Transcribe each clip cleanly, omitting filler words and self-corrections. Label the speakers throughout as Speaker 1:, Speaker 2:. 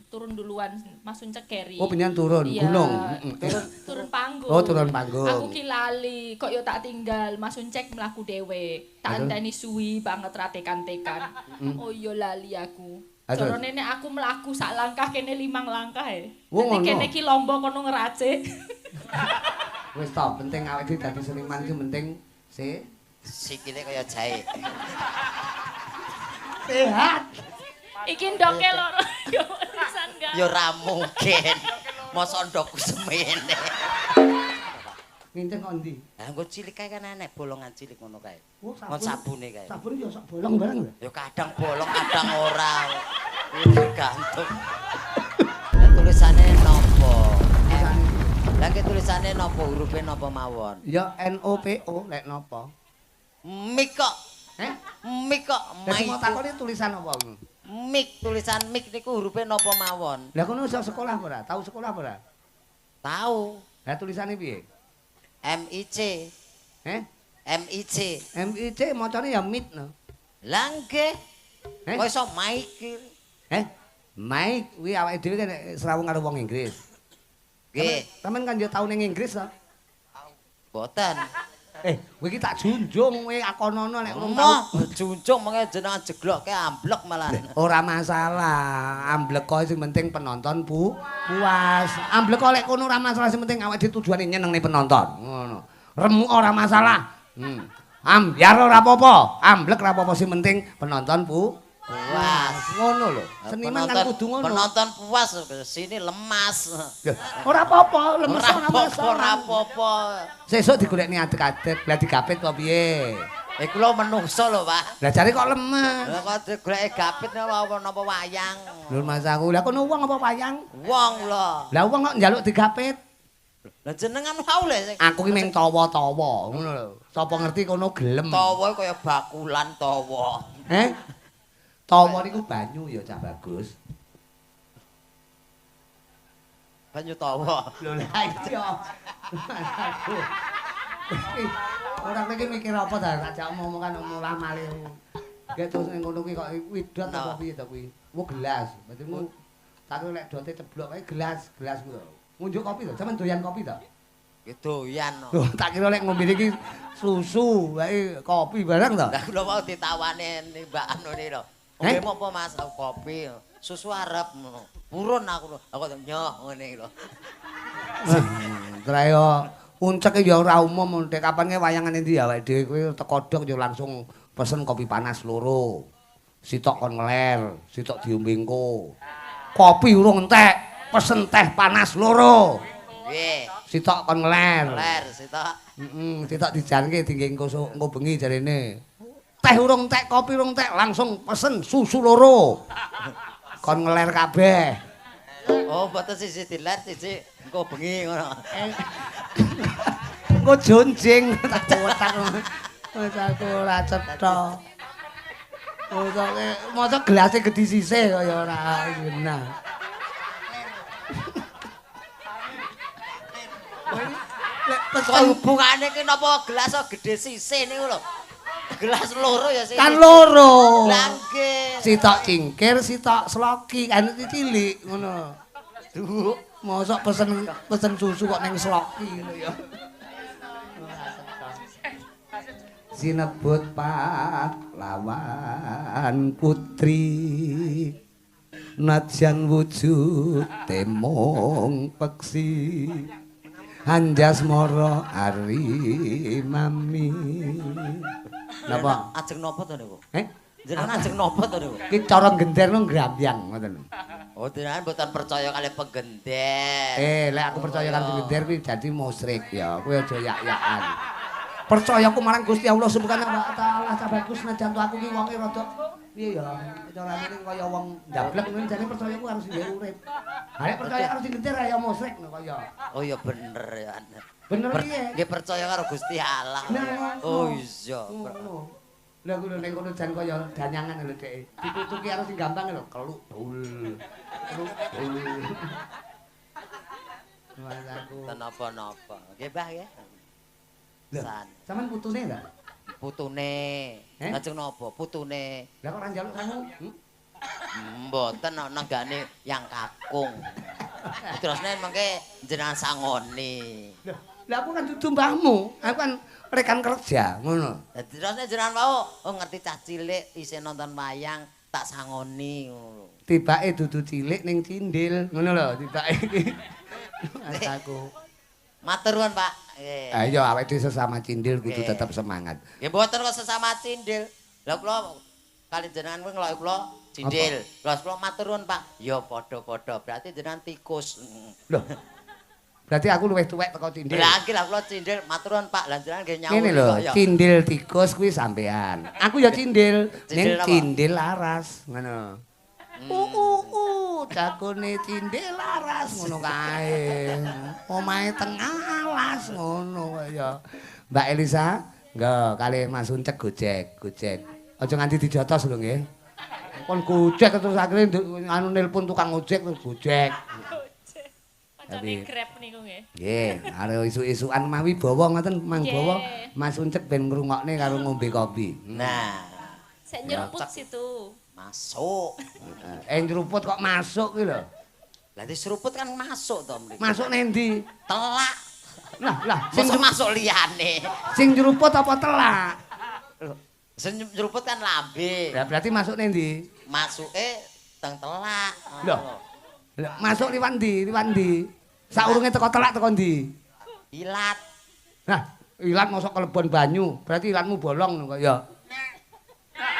Speaker 1: turun duluan Mas Uncek keri.
Speaker 2: Oh, penyan turun
Speaker 1: iya,
Speaker 2: gunung.
Speaker 1: Turun panggung.
Speaker 2: Oh, turun panggung.
Speaker 1: Aku ki lali, kok yo tak tinggal Mas Uncek mlaku dhewe. Tak enteni suwi banget ra tekan-tekan. Oh iya lali aku. Carane nek aku mlaku sak langkah kene 5 langkah e. Dadi kene ki lombo kono ngeracik.
Speaker 2: Wis to, penting awake dhewe dadi seniman ki penting
Speaker 3: sikile kaya jahe.
Speaker 2: Sehat.
Speaker 1: Iki ndoke loro yo pisan gak.
Speaker 3: Ya ora mungkin. Mosok ndokku semene.
Speaker 2: Nginceng kok endi?
Speaker 3: Lah nggo cilik kae kan enek bolongan cilik ngono kae. Ngon sabune kae.
Speaker 2: Sabun ya sak bolong bareng lho.
Speaker 3: Ya kadang bolong, kadang ora. Tergantung. Lah tulisane napa? Lah ki tulisane napa, hurufe napa mawon?
Speaker 2: Ya N O P O lek napa?
Speaker 3: Mik kok.
Speaker 2: Heh?
Speaker 3: Mik kok.
Speaker 2: Lah mau takoni tulisan apa?
Speaker 3: Mik, tulisan mik niku hurufe napa mawon?
Speaker 2: Lah kono iso sekolah apa ora? Tahu sekolah apa ora?
Speaker 3: Tahu.
Speaker 2: Lah tulisane piye?
Speaker 3: M I C.
Speaker 2: Heh?
Speaker 3: M I C.
Speaker 2: M I C macane ya mit no.
Speaker 3: Lah nggih. Kok iso Mike?
Speaker 2: Heh? Mike kuwi awake dhewe nek srawung karo wong Inggris.
Speaker 3: Nggih.
Speaker 2: Sampeyan kan ya tau ning Inggris to?
Speaker 3: Mboten.
Speaker 2: Kowe iki tak junjung kowe akonono nek urung tau.
Speaker 3: Junjung mengke jenengan jeglokke amblek malah.
Speaker 2: Ora masalah, amblek kok sing penting penonton puas. Amblek kok lek kono ora masalah, sing penting awake dhewe tujuane nyenengne penonton. Ngono. Remuk ora masalah. Ambyar ora apa-apa, amblek ora apa-apa sing penting penonton puas. Ngono lho. Seniman kan kudu ngono.
Speaker 3: Penonton puas, sini lemas.
Speaker 2: Ora apa-apa, lemes ora masalah.
Speaker 3: Ora apa-apa.
Speaker 2: Sesuk digolekne adek-adek, lah digapit kok piye?
Speaker 3: Kula menungso lho, Pak.
Speaker 2: Lah jare kok lemes.
Speaker 3: Lah kok digoleki gapit napa wayang.
Speaker 2: Lho Mas aku, lah kono wong apa wayang?
Speaker 3: Wong lho.
Speaker 2: Lah wong kok njaluk digapit?
Speaker 3: Lah jenengan wau lho.
Speaker 2: Aku ki mung tawa-tawa, ngono lho. Sapa ngerti kono gelem.
Speaker 3: Tawa kaya bakulan tawa.
Speaker 2: Heh? Tawa niku banyu ya cah bagus.
Speaker 3: Banyu tawa.
Speaker 2: Lho lah iya. Ora iki mikir apa ta tak omong kan mulah malih. Gek terus ning kono kuwi kok widot apa piye ta kuwi? Wo gelas. Berarti mu tak lek dote ceblok kae gelas, gelas ku lho. Ngunjuk kopi to, sampean doyan kopi to?
Speaker 3: Nggih doyan.
Speaker 2: Lho tak kira lek ngombe iki susu, wae kopi bareng to.
Speaker 3: Lah kula mau ditawani Mbak anu niki lho. Ngombe apa Mas? Kopi. Susu arep ngono. Purun aku lho. Aku nyoh ngene iki lho.
Speaker 2: Trayo uncek ya ora umum, nek kapan wayangan endi awake dhewe kuwi tekodok ya langsung pesen kopi panas loro. Sitok kon ngeler, sitok diombe engko. Kopi urung entek, pesen teh panas loro.
Speaker 3: Nggih.
Speaker 2: Sitok kon ngeler.
Speaker 3: Ngeler sitok.
Speaker 2: Heeh, sitok dijarke dingge engko engko bengi jarene. Teh urung entek, kopi urung entek, langsung pesen susu loro. Kon ngeler kabeh.
Speaker 3: Oh, mboten siji diler, siji engko bengi ngono.
Speaker 2: Engko jonjing tak kotak. Wis aku ora cetha. Mosok gelase gedhi sisih kaya ora genah.
Speaker 3: Lek pesen hubungane ki napa gelas gedhe sisih niku lho. Gelas loro ya sih.
Speaker 2: Kan loro.
Speaker 3: Lah nggih.
Speaker 2: Sitok cingkir, sitok sloki, kan cilik ngono.
Speaker 3: Duh,
Speaker 2: mosok pesen susu kok ning sloki ngono ya. Sinebut pahlawan putri najan wujude mung peksi anjasmara ari mami. Napa?
Speaker 3: Ajeng napa to niku?
Speaker 2: Heh?
Speaker 3: Jenengan ajeng napa to niku?
Speaker 2: Ki cara gender no ngrambyang ngoten.
Speaker 3: Oh, jenengan mboten percaya kalih penggender.
Speaker 2: Lek aku percaya karo penggender kuwi dadi musyrik ya. Kowe aja yak-yakan. Percaya aku marang Gusti Allah Subhanahu wa taala, cah bagus najan to aku ki wonge rada piye ya, carane kaya wong ndablek ngene jane percaya aku harus duwe urip. Ha nek percaya karo sing gender ya musyrik no kaya.
Speaker 3: Oh ya bener ya.
Speaker 2: Bener piye?
Speaker 3: Nggih percaya karo Gusti Allah. Oh iya.
Speaker 2: Lha aku lho ning kono jan kaya danyangan lho dhek. Ditutuki karo sing gampang lho, keluk dul. Keluk dul. Mas aku.
Speaker 3: Napa-napa. Nggih, Mbah nggih.
Speaker 2: San. Sampeyan putune ta?
Speaker 3: Putune. Lajeng napa? Putune.
Speaker 2: Lah kok ora njaluk sangu?
Speaker 3: Mboten nenggane yang kakung. Terusne mengke jenengan sangoni.
Speaker 2: Lah aku kan dudu mbahmu, aku kan rekan kerja ngono.
Speaker 3: Terusne jenengan wau oh ngerti cah cilik isih nonton wayang tak sangoni ngono.
Speaker 2: Tibake dudu cilik ning cindil ngono lho tibake iki. Aku.
Speaker 3: Matur nuwun, Pak. Nggih.
Speaker 2: Ayo awake dhewe sesama cindil kudu tetep semangat.
Speaker 3: Nggih mboten kok sesama cindil. Lah kula kali jenengan kuwi ngeloki kula cindil. Lah kula matur nuwun, Pak. Ya padha-padha, berarti jenengan tikus.
Speaker 2: Lho. Berarti aku luwih tuwek teko cindil.
Speaker 3: Lah iki lha kula cindil matur nuwun Pak. Lah jenengan nggih nyauri
Speaker 2: kok ya. Ngene lho, cindil tikus kuwi sampean. Aku ya cindil, ning cindil laras ngono. Jagone cindil laras ngono kae. Omahe tengah alas ngono kaya. Mbak Elisa, nggo kalih Mas Uncek gojek, gojek. Aja nganti dijotos lho nggih. Kon gojek terus akhire anu nelpon tukang ojek terus gojek.
Speaker 1: Kancane Grab niku nggih.
Speaker 2: Nggih, karo isuk-isukan mawi bawa ngoten mang bawa Mas Uncek ben ngrungokne karo ngombe kopi.
Speaker 3: Nah,
Speaker 1: sik nyeruput situ.
Speaker 3: Masuk.
Speaker 2: Nyeruput kok masuk kuwi lho.
Speaker 3: Lah diseruput kan masuk to mriki.
Speaker 2: Masuk nendi?
Speaker 3: Telak.
Speaker 2: Lah, lah sing
Speaker 3: masuk liyane.
Speaker 2: Sing nyeruput apa telak?
Speaker 3: Lho, sing nyeruput kan lambe.
Speaker 2: Lah berarti masuk nendi?
Speaker 3: Masuke teng telak.
Speaker 2: Lho. Masuk liwat ndi? Liwat ndi? Saurunge teko telak teko ndi?
Speaker 3: Ilat.
Speaker 2: Nah, ilat mosok kelebon banyu, berarti ilatmu bolong kok ya.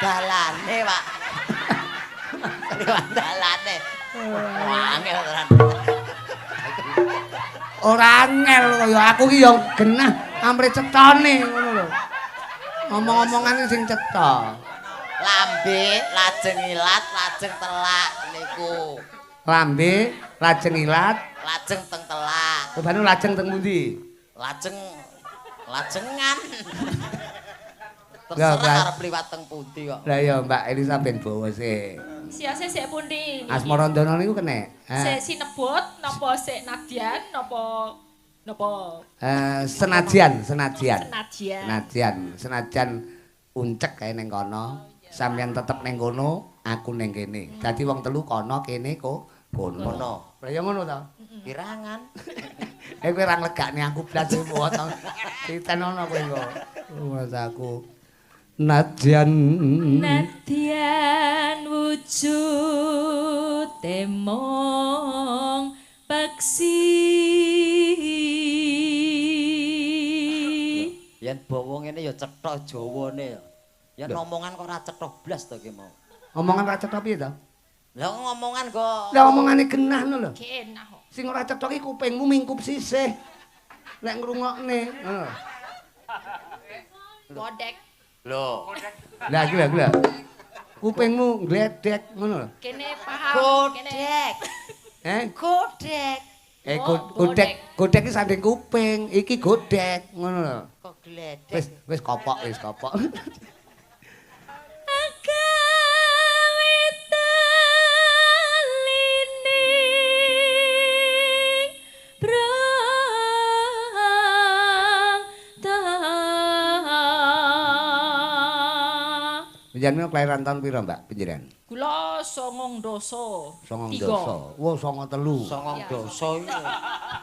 Speaker 3: Dalane, Pak. Liwat dalane. Angel tenan.
Speaker 2: Ora angel kaya aku ki ya genah amre cetane ngono lho. Omong-omongane sing cetha.
Speaker 3: Lambe lajeng ilat, lajeng telak niku.
Speaker 2: Lambe lajeng ilat,
Speaker 3: lajeng teng telak.
Speaker 2: Bebanu lajeng teng pundi?
Speaker 3: Lajeng lajengan. Terserah arep liwat teng pundi kok.
Speaker 2: Lah ya Mbak Elisa ben bawa sik.
Speaker 1: Siase sik pundi?
Speaker 2: Asmarandana niku kenek.
Speaker 1: Sik sinebut napa sik nadyan napa napa?
Speaker 2: Senajan, senajan.
Speaker 1: Senajan.
Speaker 2: Senajan, senajan uncek kae ning kono, sampeyan tetep ning kono, aku ning kene. Dadi wong telu kono kene kok kono. Lah ya ngono to.
Speaker 3: Kirangan.
Speaker 2: Kowe ora nglegakne aku blas kowe to. Titenono kowe kok. Mas aku. Nadyan
Speaker 1: nadyan wujud temong peksi.
Speaker 3: Yen bawa ngene ya cetha Jawane ya. Yen omongan kok ora cetha blas to ki mau.
Speaker 2: Omongan ora cetha piye to?
Speaker 3: Lah ngomongan kok.
Speaker 2: Lah omongane genah ngono lho.
Speaker 1: Genah kok.
Speaker 2: Sing ora cetha ki kupingmu mingkup sisih. Lek ngrungokne, ngono.
Speaker 1: Godek.
Speaker 3: Lho.
Speaker 2: Lah iki lho, iki lho. Kupingmu ngledek ngono lho.
Speaker 1: Kene paham kene.
Speaker 3: Godek. Godek.
Speaker 2: Godek, godek iki sanding kuping, iki godek ngono lho.
Speaker 3: Kok gledek.
Speaker 2: Wis wis kopok, wis kopok. Jenengan kelahiran tahun pira, Mbak? Panjenengan?
Speaker 1: Kula 93.
Speaker 2: 93. Wah, 93.
Speaker 3: 93 iya.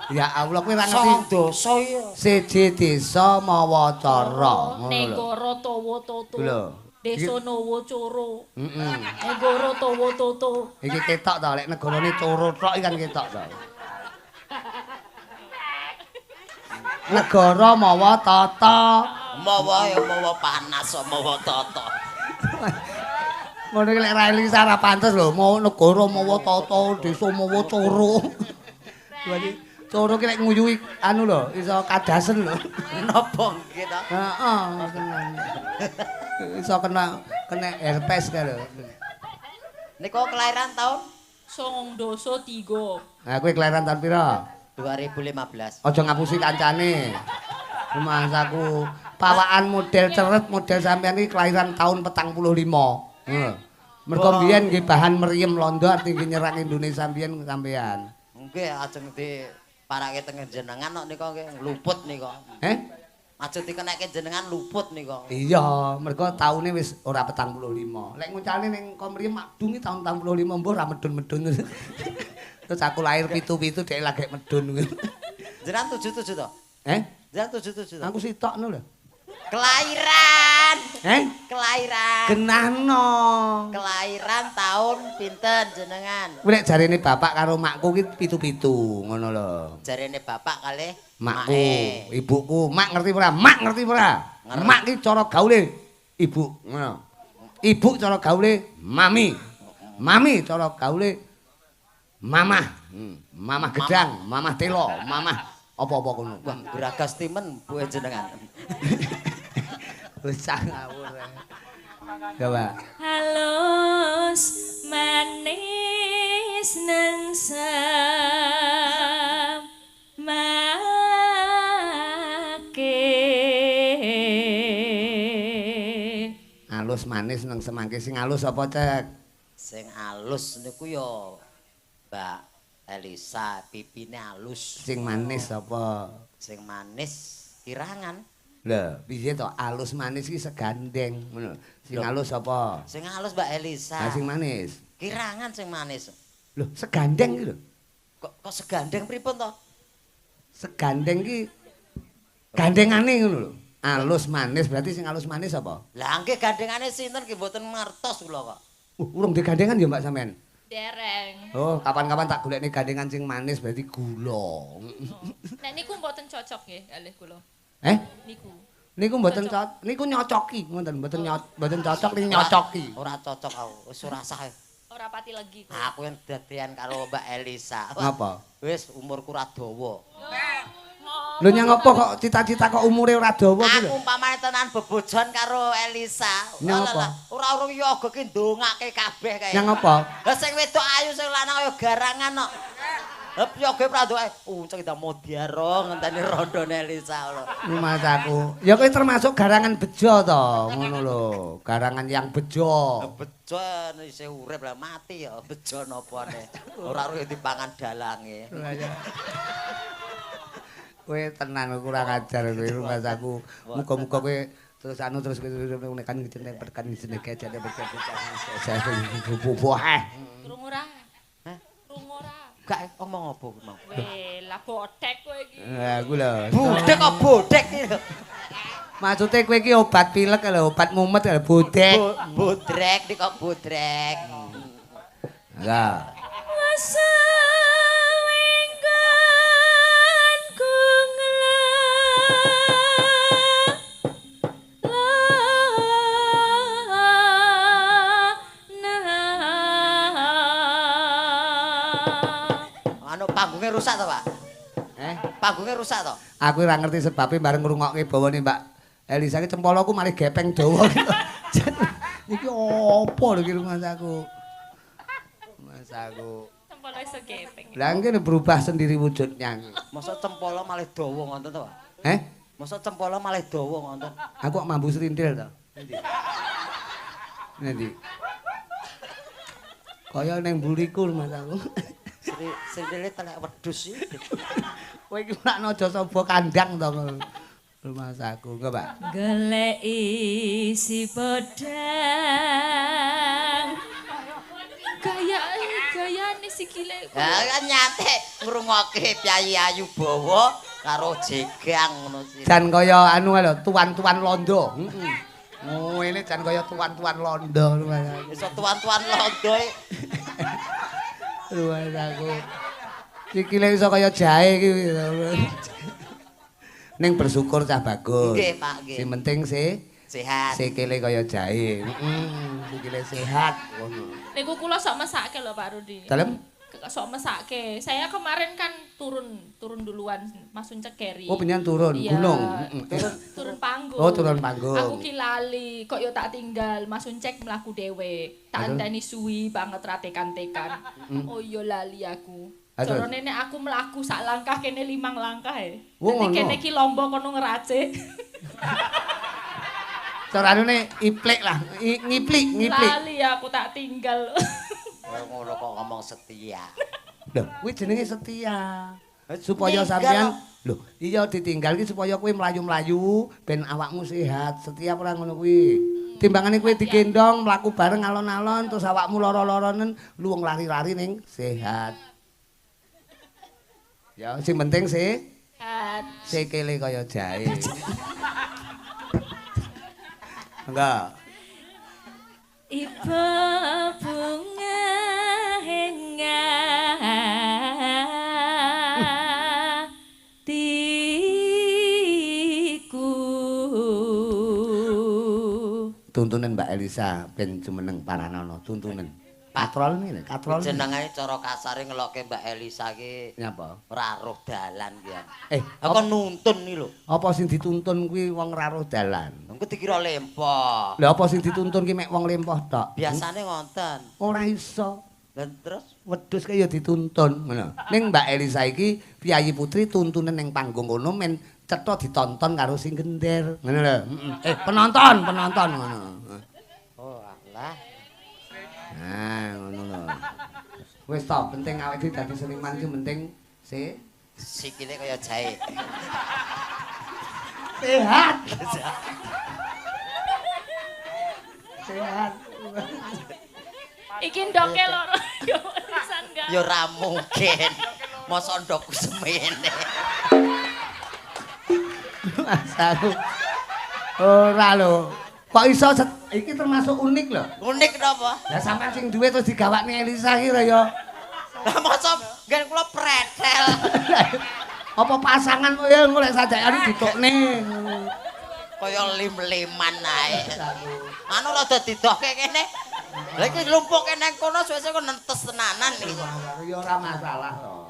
Speaker 2: Ya Allah, kowe ora ngerti.
Speaker 3: 93 iya.
Speaker 2: Siji desa mawa cara ngono lho.
Speaker 1: Negara tawa toto.
Speaker 2: Lho.
Speaker 1: Desa nawa coro.
Speaker 2: Heeh.
Speaker 1: Negara tawa toto.
Speaker 2: Iki ketok to, lek negarane coro tok iki kan ketok to. Negara mawa tata.
Speaker 3: Mawa ya mawa panas, mawa tata.
Speaker 2: Ngono iki lek ra Elisa ora pantes lho, mau negara mawa tata, desa mawa coro. Dadi coro ki lek nguyuhi anu lho, iso kadasen lho.
Speaker 3: Napa nggih to?
Speaker 2: Heeh, tenan. Iso kena herpes kae lho.
Speaker 3: Niku kelahiran tahun
Speaker 1: 1993.
Speaker 2: Nah, kowe kelahiran tahun pira?
Speaker 3: 2015.
Speaker 2: Aja ngapusi kancane. Rumangsaku pawaan model ceret model sampean iki kelahiran tahun 45. Heeh. Mergo mbiyen nggih bahan mriem londo arti nggih nyerang Indonesia mbiyen sampean.
Speaker 3: Nggih ajeng di parake teng jenengan kok nika nggih ngluput nika.
Speaker 2: Heh?
Speaker 3: Aja dikenekke jenengan luput nika.
Speaker 2: Iya, mergo taune wis ora 45. Lek ngucalne ning komriyem makdung iki taun 45 mbuh ora medun-medun. Terus aku lahir 77 dhek lagi medun.
Speaker 3: Jenengan 77 to?
Speaker 2: Eh?
Speaker 3: Jenengan 77 to?
Speaker 2: Aku sitokno lho.
Speaker 3: Kelahiran.
Speaker 2: Eh?
Speaker 3: Kelahiran.
Speaker 2: Genahno.
Speaker 3: Kelahiran tahun pinten jenengan?
Speaker 2: Kuwi nek jarene bapak karo makku ki 77 ngono lho.
Speaker 3: Jarene bapak kalih
Speaker 2: makku, ibuku, mak ngerti ora? Mak ngerti ora? Mak ki cara gaule ibu ngono. Ibu cara gaule mami. Mami cara gaule mamah. Mamah gedang, mamah telo, mamah apa-apa kono.
Speaker 3: Wah, geragas timen buwe jenengan.
Speaker 2: Wis ngawur. Coba.
Speaker 1: Halus manis nang semangke.
Speaker 2: Halus manis nang semangke sing halus apa, Cek?
Speaker 3: Sing halus niku ya Mbak Elisa, pipine halus.
Speaker 2: Sing manis apa?
Speaker 3: Sing manis kirangan.
Speaker 2: Lho, piye to alus manis iki segandeng ngono. Sing alus apa?
Speaker 3: Sing alus Mbak Elisa.
Speaker 2: Lah sing manis?
Speaker 3: Kirangan sing manis.
Speaker 2: Lho, segandeng iki lho.
Speaker 3: Kok segandeng pripun to?
Speaker 2: Segandeng iki gandengane ngono lho. Alus manis berarti sing alus manis apa?
Speaker 3: Lah nggih gandengane sinten nggih mboten ngertos kula kok.
Speaker 2: Urung digandengan ya Mbak sampean?
Speaker 1: Dereng.
Speaker 2: Oh, kapan-kapan tak golekne gandengan sing manis berarti gula.
Speaker 1: Oh. Nek niku mboten cocok nggih kalih kula.
Speaker 2: Eh?
Speaker 1: Niku.
Speaker 2: Niku mboten cocok, niku nyocoki ngoten, mboten mboten cocok ning nyocoki.
Speaker 3: Ora cocok aku, wis ora sah.
Speaker 1: Ora pati legi.
Speaker 3: Aku yang dadean karo Mbak Elisa.
Speaker 2: Ngapa?
Speaker 3: Wis umurku ora dawa.
Speaker 2: Lho nyang apa kok cita-cita kok umure ora dawa kuwi lho?
Speaker 3: Aku umpamane tenan bebojoan karo Elisa.
Speaker 2: Nyang apa?
Speaker 3: Ora urung yoga ki ndongake kabeh kae.
Speaker 2: Nyang apa?
Speaker 3: Lah sing wedok ayu sing lanang kaya garangan kok. Hep yoga prandoke uncek ndak modiaro ngenteni rondone Elisa lho.
Speaker 2: Rumahku. Ya kowe termasuk garangan bejo to, ngono lho. Garangan yang bejo.
Speaker 3: Bejo isih urip lah mati ya bejo napane. Ora ro dipangan dalange.
Speaker 2: Kowe tenan kurang ajar kowe rumahku. Muga-muga kowe terus anu terus nekan jeneng berkan jeneng gejane berbuah.
Speaker 1: Krungu ora? Hah? Krungu ora?
Speaker 3: Gak omong apa kuwi mau.
Speaker 1: Weh, lah bodek kowe iki.
Speaker 2: Lah aku lho.
Speaker 3: Bodek kok bodek iki lho.
Speaker 2: Maksude kowe iki obat pilek lho, obat mumet lho, bodek.
Speaker 3: Bodrek iki kok bodrek.
Speaker 2: Lah.
Speaker 3: Panggungnya rusak to, Pak?
Speaker 2: Eh?
Speaker 3: Panggungnya rusak to?
Speaker 2: Aku ora ngerti sebabe bareng ngrungokke bawane Mbak Elisa iki cempoloku malah gepeng dawa. Iki opo lho iki rumahku? Mas aku.
Speaker 1: Cempolo iso gepeng.
Speaker 2: Lah ngene berubah sendiri wujudnya.
Speaker 3: Mosok cempolo malah dawa ngoten to, Pak?
Speaker 2: Eh?
Speaker 3: Mosok cempolo malah dawa ngoten.
Speaker 2: Aku kok mambu srindil to. Endi? Endi? Kaya ning mburiku Mas aku.
Speaker 3: Srindile telek wedhus iki.
Speaker 2: Kowe iki ora aja saba kandang to. Rumahku, enggak, Pak.
Speaker 1: Goleki si podang. Gayane sikile.
Speaker 3: Ha kan nyate ngrungokke Piyayi Ayu Bawa karo Jegang ngono sih.
Speaker 2: Jan kaya anu lho, tuan-tuan londo. Heeh. Oh, ini jan kaya tuan-tuan londo.
Speaker 3: Iso tuan-tuan londo.
Speaker 2: Rumahku. Sikile iso kaya jahe iki. Ning bersyukur cah bagus.
Speaker 3: Nggih, Pak, nggih.
Speaker 2: Sing penting
Speaker 3: sehat.
Speaker 2: Sikile kaya jahe. Heeh, sikile sehat ngono.
Speaker 1: Niku kula sok mesake lho Pak Rudi.
Speaker 2: Dalem?
Speaker 1: Sok mesake. Saya kemarin kan turun duluan Mas Uncek Geri.
Speaker 2: Oh, penyan turun
Speaker 1: iya,
Speaker 2: gunung.
Speaker 1: Turun panggung.
Speaker 2: Oh, turun panggung.
Speaker 1: Aku ki lali, kok yo tak tinggal Mas Uncek mlaku dhewe. Tak enteni suwi banget ra tekan-tekan. Oh iya lali aku. Carane nek aku mlaku sak langkah kene 5 langkah e. Dadi kene ki lombo kono ngeracik.
Speaker 2: Carane iplik lah, ngiplik, ngiplik.
Speaker 1: Lali aku tak tinggal.
Speaker 3: Ngono kok ngomong setia.
Speaker 2: Lho, kuwi jenenge setia. Supaya sampean lho, iya ditinggal iki supaya kowe mlayu-mlayu ben awakmu sehat. Setiap ora ngono kuwi. Timbangane kowe digendong mlaku bareng alon-alon terus awakmu lara-laranen lu wong lari-lari ning sehat. Ya, sing penting sehat. Sikile kaya jahe. Enggak.
Speaker 1: Ibu bunga hingga tiku.
Speaker 2: Tuntunan Mbak Elisa ben jumeneng paranono tuntunan. Patrol ngene, katrol.
Speaker 3: Jenenge cara kasare ngelokke Mbak Elisa ki
Speaker 2: nyapa?
Speaker 3: Ora roh dalan ki. Aku nuntun iki lho.
Speaker 2: Apa sing dituntun kuwi wong ra roh dalan?
Speaker 3: Engko dikira lempoh.
Speaker 2: Lha apa sing dituntun ki mek wong lempoh tok?
Speaker 3: Biasane ngoten.
Speaker 2: Ora iso.
Speaker 3: Lah terus
Speaker 2: wedhus ki ya dituntun ngono. Ning Mbak Elisa iki piyayi putri tuntunen ning panggung kono men cetha ditonton karo sing gender. Ngono lho. Penonton, penonton ngono.
Speaker 3: Oh, alah.
Speaker 2: Nah, ngono lho. Wis to, penting awake dhewe dadi seniman iki penting
Speaker 3: sikile kaya jahe.
Speaker 2: Sehat. Sehat.
Speaker 1: Iki ndoke loro yo pisan gak.
Speaker 3: Ya ora mungkin. Mosok ndokku semene.
Speaker 2: Mas aku. Ora lho. Kok iso iki termasuk unik lho.
Speaker 3: Unik napa?
Speaker 2: Lah sampean sing duwe terus digawakne Elisa iki lho ya.
Speaker 3: Lah mosok nggen kula pretel.
Speaker 2: Apa pasangan kok ya engko lek sajakane ditokne.
Speaker 3: Kaya lim-liman ae. Anu rada didohke kene. Lah iki lumpuke nang kono suwe-suwe kok nentes tenanan iki.
Speaker 2: Ya ora masalah to.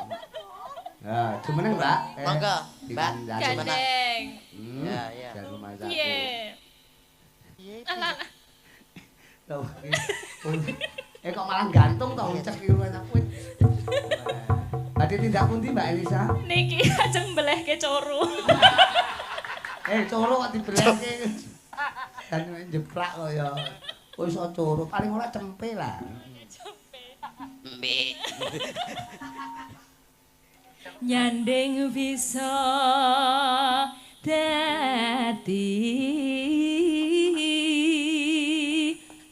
Speaker 2: Nah, jumeneng, Mbak.
Speaker 3: Monggo, Mbak.
Speaker 1: Gandeng.
Speaker 3: Ya, ya.
Speaker 1: Piye? Alah.
Speaker 2: Kok malah gantung to ucek iki kowe. Badhe tindak pundi Mbak Elisa?
Speaker 1: Niki ajeng mbelehke coro.
Speaker 2: Coro kok dibelehke. Dan jeplak kok ya. Wis coro paling ora cempe lah.
Speaker 1: Cempe.
Speaker 3: Mbek.
Speaker 1: Nyanding bisa dadi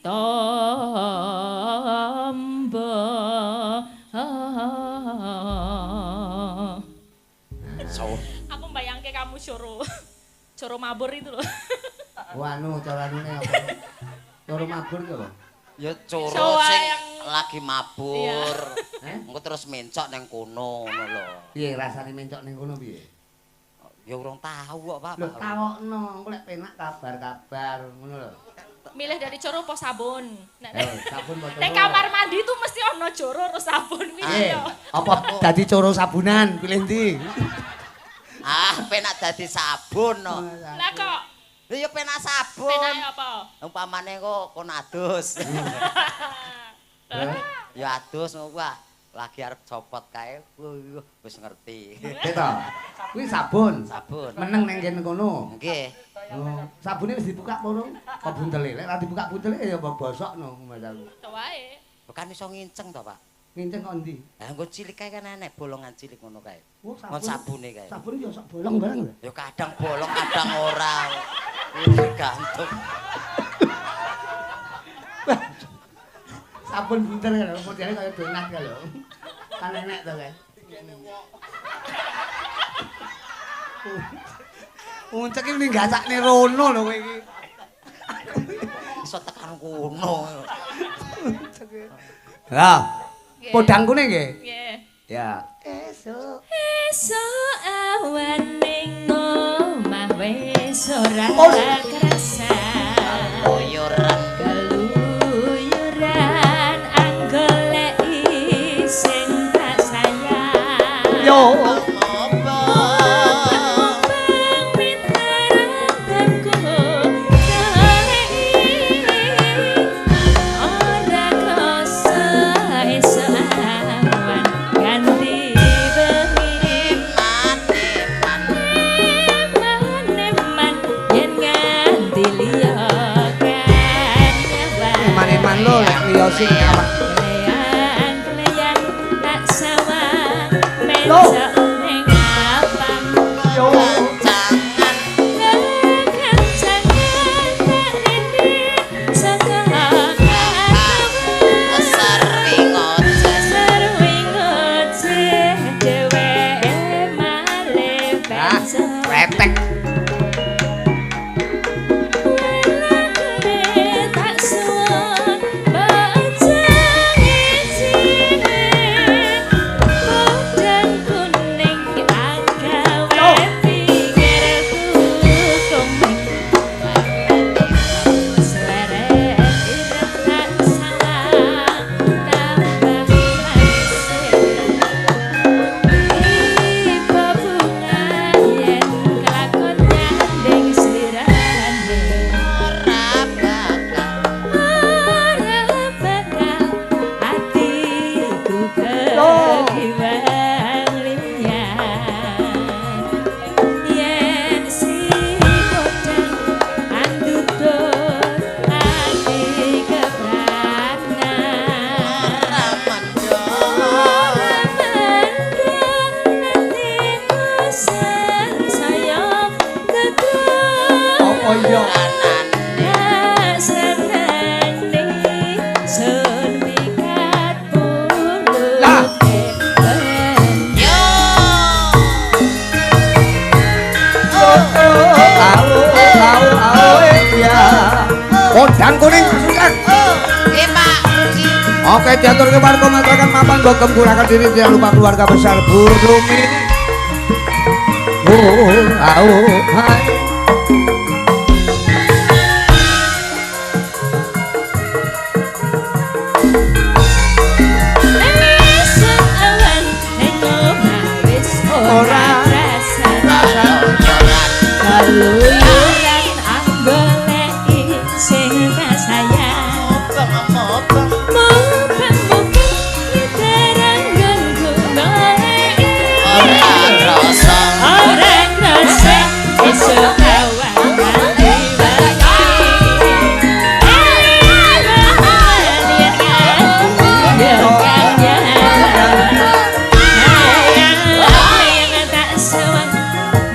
Speaker 1: tombo. Aku bayangke kamu coro. Coro mabur itu loh.
Speaker 2: Wah, anu carane apa? Coro mabur itu apa?
Speaker 3: Ya coro sing lagi mabur. Engko terus mencok ning kono ngono lho.
Speaker 2: Piye rasane mencok ning kono piye?
Speaker 3: Ya urung tahu kok, Pak.
Speaker 2: Lho tawokno, engko lek penak kabar-kabar ngono lho.
Speaker 1: Milih dari coro apa sabun? Nek
Speaker 2: sabun apa coro?
Speaker 1: Nek kamar mandi itu mesti ana coro karo sabun kuwi ya.
Speaker 2: Apa dadi coro sabunan pilih ndi?
Speaker 3: Ah, penak dadi sabun no.
Speaker 1: Lah kok?
Speaker 3: Lha ya penak sabun.
Speaker 1: Penak apa?
Speaker 3: Umpamane kok kon adus. Ya adus ngono kuwi. Lagi arep copot kae wis ngerti.
Speaker 2: Keto. Kuwi sabun.
Speaker 3: Sabun.
Speaker 2: Meneng nang kene kono.
Speaker 3: Nggih.
Speaker 2: Oh, sabune wis dibuka apa urung? Kok buntele? Lek ora dibuka buntele ya bosok no Mas aku.
Speaker 1: To wae.
Speaker 3: Bukan iso nginceng to, Pak?
Speaker 2: Nginceng kok endi?
Speaker 3: Lah nggo cilik kae kan enek bolongan cilik ngono kae.
Speaker 2: Oh,
Speaker 3: sabun. Sabune kae.
Speaker 2: Sabune ya sok bolong bareng lho.
Speaker 3: Ya kadang bolong, kadang ora. Tergantung.
Speaker 2: Sabun bunter lho, modele kaya donat kae lho. Kan enek to kae. Uncek iki nggasakne rono lho kowe iki.
Speaker 3: Iso tekan kono.
Speaker 2: Lah, podang kuning nggih?
Speaker 1: Nggih.
Speaker 2: Ya. Esuk.
Speaker 1: Esuk awan ning omah wis ora kerasa.
Speaker 3: Keluyuran.
Speaker 1: Keluyuran anggoleki sing tak sayang.
Speaker 2: Yo. Sing awak
Speaker 1: kleyan tak sawang mencok ning
Speaker 2: Podang kuning Mas.
Speaker 3: Nggih Pak Rudi.
Speaker 2: Oke, diaturke warga masyarakat mapan bogem kurangkan diri tidak lupa keluarga besar Bu Rumini. Oh, au, hai.
Speaker 1: Ora keluyuran anggoleki sing kasayang. Mubeng-mubeng nyiteranggonku goleki.
Speaker 3: Ora krasa.
Speaker 1: Ora krasa esuk awan nganti wengi. Tak sewang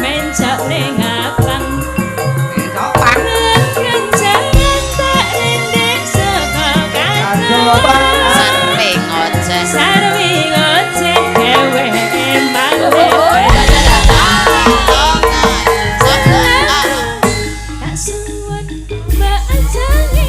Speaker 1: mencok ning apang.
Speaker 3: Sarwe ngoceh.
Speaker 1: Sarwe ngoceh dheweke malih. Tak suwun mbak ajange.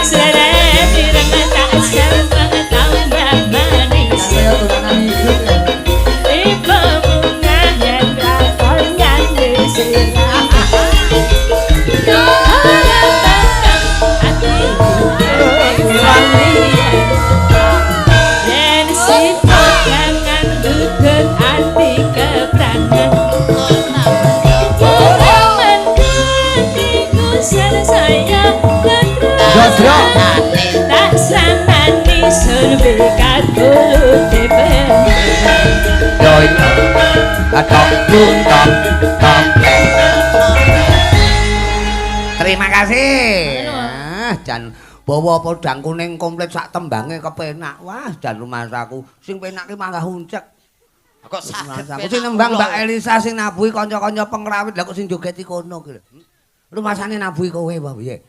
Speaker 1: Seret ireng tak sembang tambah manis. Tiba bunga yen lakon nyanyi silang. Ora bakal atiku yen sifat kangen dudut ati keprangan. Uraman hatiku saya
Speaker 2: Jodro.
Speaker 1: Tak sanani surbi katulute ben.
Speaker 2: Yo iya. Atok tok tok. Terima kasih. Ah, jan bawa podang kuning komplit sak tembange kepenak. Wah, jan rumasaku sing penak ki manggah uncek.
Speaker 3: Kok saged
Speaker 2: Rumasaku sing nembang Mbak Elisa sing nabuhi kanca-kanca pengrawit lha kok sing jogeti kono ki lho. Rumasane nabuhi kowe apa piye?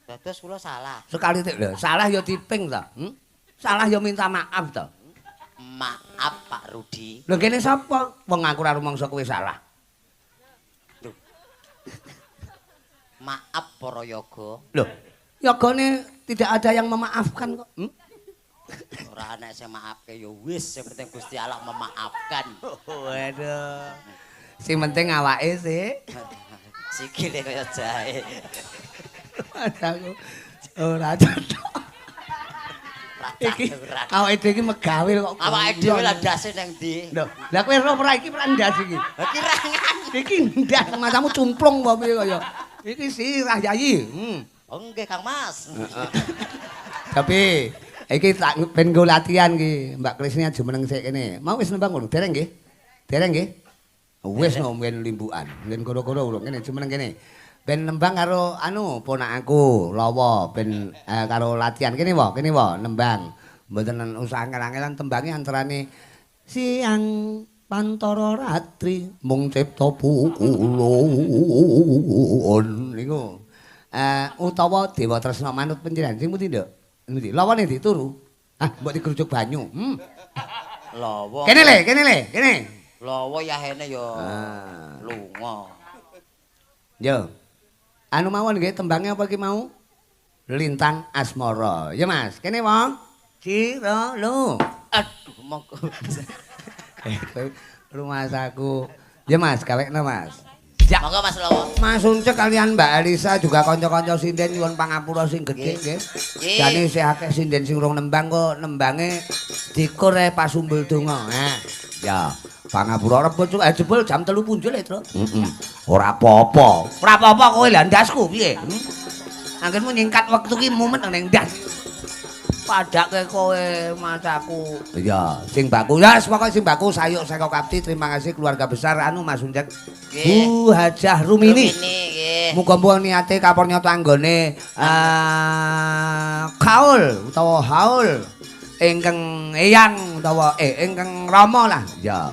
Speaker 3: Dados kula salah.
Speaker 2: Sekali tik lho, salah ya diping to. Salah ya minta maaf to.
Speaker 3: Maaf Pak Rudi.
Speaker 2: Lho kene sapa? Wong aku ora rumangsa kowe salah.
Speaker 3: Lho. Maaf para yoga.
Speaker 2: Lho, yogane tidak ada yang memaafkan kok.
Speaker 3: Ora ana sing maafke ya wis, sing penting Gusti Allah memaafkan.
Speaker 2: Waduh. Sing penting awake sih.
Speaker 3: Sikile kaya jahe.
Speaker 2: Aku ora cocok. Iki awake dhewe iki megawe kok.
Speaker 3: Awake dhewe lah ndase nang ndi?
Speaker 2: Lho, lah kowe ero ora iki ora ndas iki.
Speaker 3: Lah kirangan.
Speaker 2: Iki ndas matamu cumplung apa piye kaya. Iki sirah Yayi.
Speaker 3: Oh nggih Kang Mas.
Speaker 2: Tapi iki tak ben nggo latihan iki. Mbak Krisni aja meneng sik kene. Mau wis nembang ngono, dereng nggih? Dereng nggih? Wis no ben limbukan. Ben goro-goro urung kene aja meneng kene. Ben nembang karo anu ponakanku Lawa ben karo latihan kene wae, kene wae nembang. Mboten usah angel-angelan tembange antarane siang pantara ratri mung cipta pukulun niku. Utawa Dewa Tresna manut panjenengan sing pundi, Nduk? Endi? Lawane dituru. Ah, mbok digrujuk banyu.
Speaker 3: Lawa.
Speaker 2: Kene le, kene le, kene.
Speaker 3: Lawa yahene ya lunga.
Speaker 2: Yo. Anu mawon nggih tembange apa iki mau? Lintang Asmara. Ya Mas, kene wong. Ciro lu.
Speaker 3: Aduh monggo.
Speaker 2: Rumasaku. Ya Mas, gawekno Mas. Ya.
Speaker 3: Monggo Mas Lawa.
Speaker 2: Mas Uncek kalian Mbak Elisa juga kanca-kanca sinden nyuwun pangapura sing gedhe nggih. Jane isih akeh sinden sing urung nembang kok nembange dikur ae pasumbul donga. Ha. Ya, pangapura rebut jebul jam 3 punjul e, Tru. Heeh. Ora apa-apa. Ora apa-apa kowe lha ndasku piye? Anggenmu nyingkat wektu ki mumet nang ndas. Padake kowe macaku. Iya, sing baku. Ya, pokoke sing baku sayuk saka kapti. Terima kasih keluarga besar anu Mas Uncek. Bu Hajah Rumini.
Speaker 3: Nggih.
Speaker 2: Muga-muga niate kapor nyata anggone kaul utawa haul ingkang eyang utawa ingkang rama lah. Ya.